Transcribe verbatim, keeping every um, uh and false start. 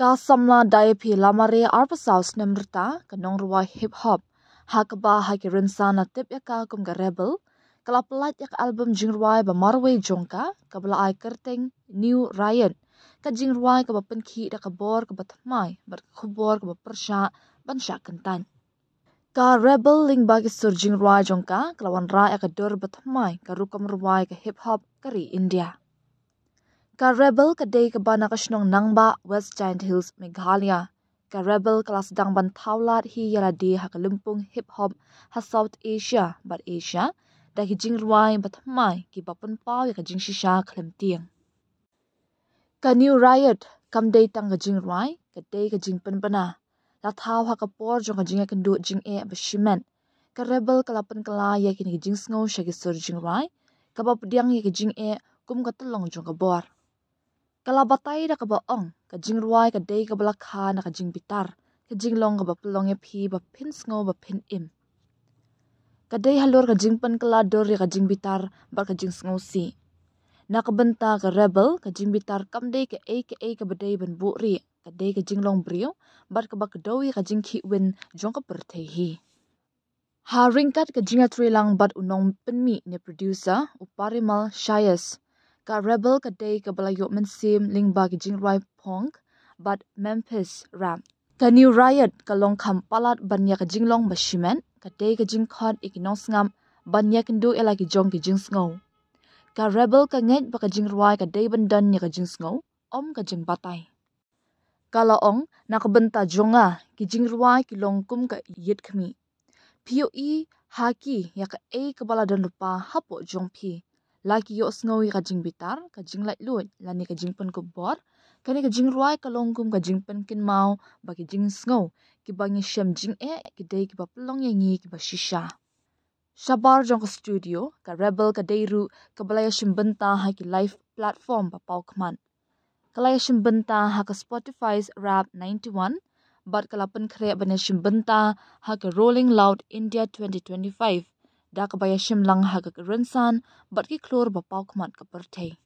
Ka samla Diapi Lamare arphew saw snem rta, ka nongrwai hip hop, ha kaba ha ki rynsan la tip ïa ka kum ka Rebel, ka la pyllait ïa ka album jingrwai ba marwei jong ka, kaba la ai kyrteng New Riot. Ka jingrwai kaba pynkhih da ka bor kaba thymmai bad ka khubor kaba pyrshah ban shah kyntait. Ka Rebel lyngba ki sur jingrwai jong ka, ka la wanrah ïa ka dur ba thymmai ka rukom rwai ka hip hop ka ri India. Ka Rebel ka dei kaba na ka shnong Nangbah, West Jaintia Hills, Meghalaya. Ka Rebel ka la sdang ban thaw lad hi ïa lade ha ka lympung hip hop ha South Asia bad Asia da ki jingrwai ba thymmai kiba pynpaw ïa ka jingshisha khlem tieng. Ka New Riot kam dei tang ka jingrwai, ka dei ka jingpynbna. La thaw ha ka por jong ka jingïakynduh jingeh ba shimet. Ka Rebel ka la pynkylla ïa kine ki jingsngew sha ki sur jingrwai, kaba pdiang ïa ki jingeh kum ka tyllong jong ka bor. Ka la batai da kaba ong, ka jingrwai ka dei kaba la kha na ka jingbitar, ka jinglong kaba pynlong ïa phi ba phin sngew ba phin im. Ka dei halor ka jingpynkylla dur ïa ka jingbitar bad ka jingsngewsih. Na ka bynta ka Rebel, ka jingbitar kam dei kaei kaei kaba dei ban buhrieh, ka dei ka jinglong briew bad kaba kdew ïa ka jingkhih win jong ka pyrthei hi. Ha ryngkat ka jingïatreilang bad u nongpynmih ne producer, u Parimal Shayas, ka Rebel ka dei kaba la ïoh mynsiem lyngba ki jingrwai punk bad Memphis rap. Ka New Riot ka long kham palat ban ïa ka jinglong ba shimet, ka dei ka jingkhot ïa ki nongsngap ban ïakynduh ïa la ki jong ki jingsngew. Ka Rebel ka ngeit ba ka jingrwai ka dei ban don ïa ka jingsngew, ym ka jingbatai. Ka la ong, na ka bynta jong nga, ki jingrwai ki long kum ka ïit khmih. Phi ïohi ha ki ïa kaei kaba la don lypa hapoh jong phi. La ki ïohsngew ïa ka jingbitar, ka jinglaitluid, lane ka jingpynkup bor, kane ka jingrwai ka long kum ka jingpynkynmaw ba ki jingsngew kiba ngi shem jingeh ki dei kiba pynlong ïa ngi kiba shisha. Shabar jong ka studio, ka Rebel ka dei ruh kaba la ïashim bynta ha ki live platform ba paw khmat. Ka la ïashim bynta ha ka Spotify's Rap ninety-one, bad ka la pynkhreh ban ïashim bynta ha ka Rolling Loud India twenty twenty-five, da kaba ïashim lang ha ka rynsan bad ki khlur ba paw khmat ka pyrthei.